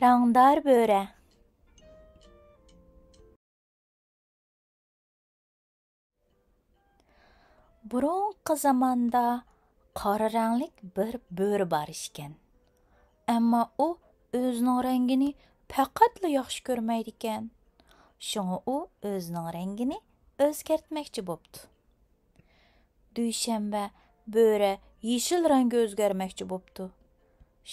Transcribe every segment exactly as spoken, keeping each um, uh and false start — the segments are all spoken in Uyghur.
رەڭدار بۆرە. بۇرۇنقى زاماندا قارا رەڭلىك بىر بۆرە بار ئىكەن. ئەمما ئۇ ئۆزىنىڭ رەڭگىنى پەقەتلا ياخشى كۆرمەيدىكەن. شۇڭا ئۇ ئۆزىنىڭ رەڭگىنى ئۆزگەرتمەكچى بوپتۇ. دۈشەنبە بۆرە يېشىل رەڭگە ئۆزگەرمەكچى بوپتۇ.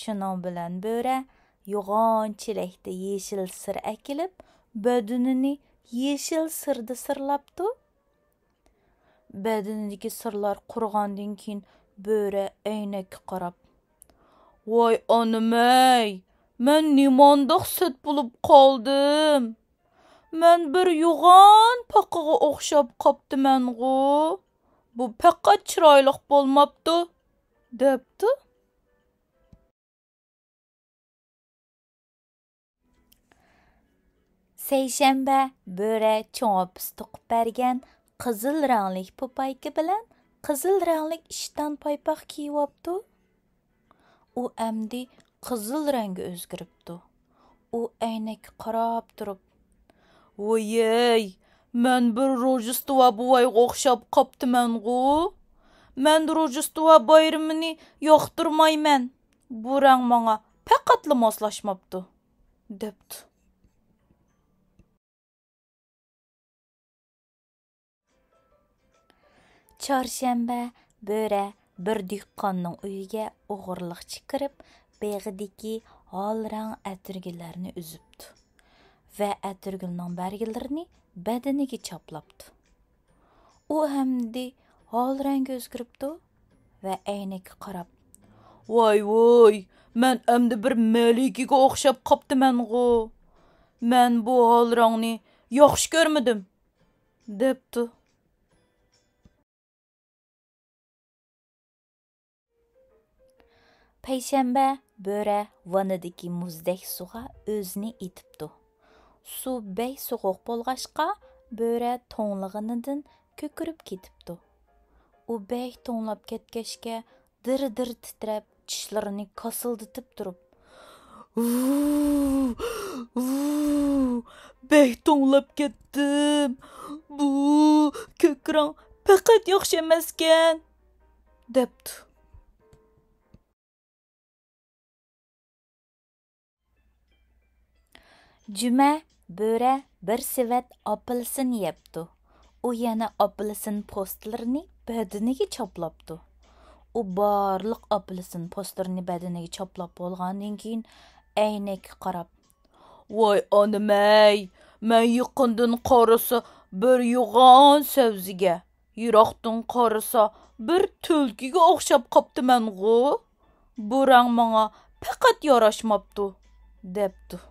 شۇنىڭ بىلەن بۆرە يوغان چېلەكتە يېشىل سىر ئەكېلىپ، بەدىنىنى يېشىل سىردا سىرلاپتۇ. بەدىنىدىكى سىرلار قۇرۇغاندىن كېيىن، بۆرە ئەينەككە قاراپ، ۋاي ئانىمەي، مەن نېمانداق سەت بولۇپ قالدىم؟ مەن بىر يوغان پاقىغا ئوخشاپ قاپتىمەنغۇ؟ بۇ پەقەت چىرايلىق بولماپتۇ، دەپتۇ. سەيشەنبە بۆرە چوڭ ئاپىسى توقۇپ بەرگەن قىزىل رەڭلىك پوپايكا بىلەن قىزىل رەڭلىك ئىشتان پايپاق كىيىۋاپتۇ. ئۇ ئەمدى قىزىل رەڭگە ئۆزگىرىپتۇ. ئۇ ئەينەككە قاراپ تۇرۇپ، ۋويەي، مەن بىر روژدېستۋا بوۋايغا ئوخشاپ قاپتىمەنغۇ؟ مەن روژدېستۋا بايرىمىنى ياقتۇرمايمەن. بۇ رەڭ ماڭا پەقەتلا ماسلاشماپتۇ، دەپتۇ. چارشەنبە بۆرە بىر دېھقاننىڭ ئۆيىگە ئوغرىلىقچە كىرىپ، بېغىدىكى ھال رەڭ ئەتىرگۈللەرنى ئۈزۈپتۇ ۋە ئەتىرگۈلنىڭ بەرگىلىرىنى بەدىنىگە چاپلاپتۇ. ئۇ ئەمدى ھال رەڭگە ئۆزگىرىپتۇ ۋە ئەينەككە قاراپ، ۋاي ۋوي، مەن ئەمدى بىر مەلىكىگە ئوخشاپ قاپتىمەنغۇ؟ مەن بۇ ھال رەڭنى ياخشى كۆرمىدىم، دەپتۇ. پەيشەنبە بۆرە ۋاننىدىكى مۇزدەك سۇغا ئۆزىنى ئېتىپتۇ. سۇ بەك سوغۇق بولغاچقا، بۆرە توڭلىغىنىدىن كۆكىرىپ كېتىپتۇ. ئۇ بەك توڭلاپ كەتكەچكە، دىر-دىر تىترەپ، چىشلىرىنى كاسىلدىتىپ تۇرۇپ، ۋۇ، ۋۇ، بەك توڭلاپ كەتتىم. بۇ كۆك رەڭ پەقەت ياخشى ئەمەسكەن، دەپتۇ. جۈمە بۆرە بىر سېۋەت ئاپېلسىن يەپتۇ. ئۇ يەنە ئاپېلسىن پوستلىرىنى بەدىنىگە چاپلاپتۇ. ئۇ بارلىق ئاپېلسىن پوستلىرىنى بەدىنىگە چاپلاپ بولغاندىن كېيىن، ئەينەككە قاراپ، ۋاي ئانىمەي، مەن يېقىندىن قارىسا بىر يوغان سەۋزىگە، يىراقتىن قارىسا بىر تۈلكىگە ئوخشاپ قاپتىمەنغۇ؟ بۇ رەڭ ماڭا پەقەت ياراشماپتۇ، دەپتۇ.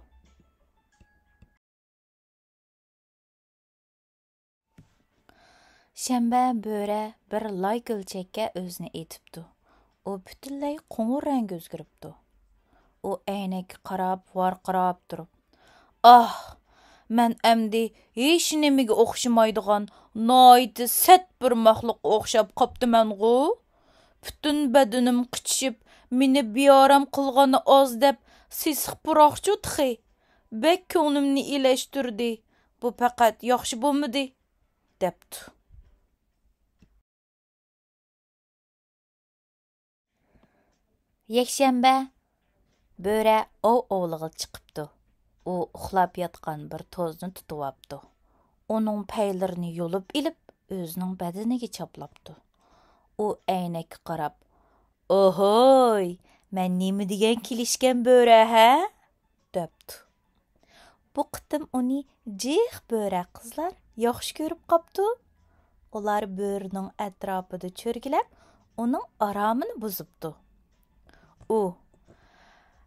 شەنبە بۆرە بىر لاي گۈلچەككە ئۆزىنى ئېتىپتۇ. ئۇ پۈتۈنلەي قوڭۇر رەڭگە ئۆزگىرىپتۇ. ئۇ ئەينەككە قاراپ ۋارقىراپ تۇرۇپ، ئاھ، مەن ئەمدى ھېچنېمىگە ئوخشىمايدىغان ناھايىتى سەت بىر مەخلۇققا ئوخشاپ قاپتىمەنغۇ؟ پۈتۈن بەدىنىم قىچىشىپ، مېنى بىئارام قىلغىنى ئاز دەپ، سېسىق پۇراقچۇ تېخى؟ بەك كۆڭلۈمنى ئېلەشتۈردى. بۇ پەقەت ياخشى بولمىدى، دەپتۇ. يەكشەنبە بۆرە ئوۋ ئوۋلىغىلى چىقىپتۇ. ئۇ ئۇخلاپ ياتقان بىر توزنى تۇتۇۋاپتۇ. ئۇنىڭ پەيلىرىنى يۇلۇپ ئېلىپ، ئۆزىنىڭ بەدىنىگە چاپلاپتۇ. ئۇ ئەينەككە قاراپ، ئوھوي، مەن نېمە دېگەن كېلىشكەن بۆرە، ھە؟ دەپتۇ. بۇ قېتىم ئۇنى جىق بۆرە قىزلار ياخشى كۆرۈپ قاپتۇ. ئۇلار بۆرىنىڭ ئەتراپىدا چۆرگىلەپ، ئۇنىڭ ئارامىنى بۇزۇپتۇ. ئۇ،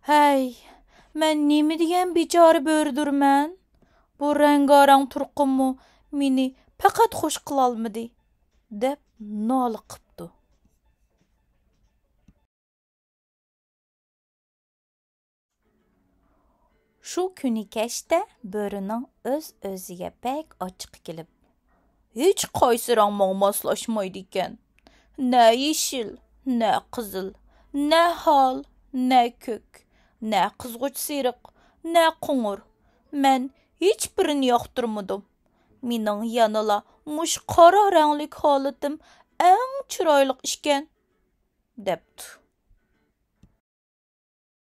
ھەي، مەن نېمە دېگەن بىچارە بۆرىدۇرمەن؟ بۇ رەڭگارەڭ تۇرقۇممۇ مېنى پەقەت خۇش قىلالمىدى، دەپ نالە قىپتۇ. شۇ كۈنى كەچتە بۆرىنىڭ ئۆز-ئۆزىگە بەك ئاچچىقى كېلىپ، ھېچقايسى رەڭ ماڭا ماسلاشمايدىكەن. نە يېشىل، نە قىزىل، نە ھال، نە كۆك، نە قىزغۇچ سېرىق، نە قوڭۇر. مەن ھېچبىرىنى ياقتۇرمىدىم. مېنىڭ يەنىلا مۇشۇ قارا رەڭلىك ھالىتىم ئەڭ چىرايلىق ئىكەن، دەپتۇ.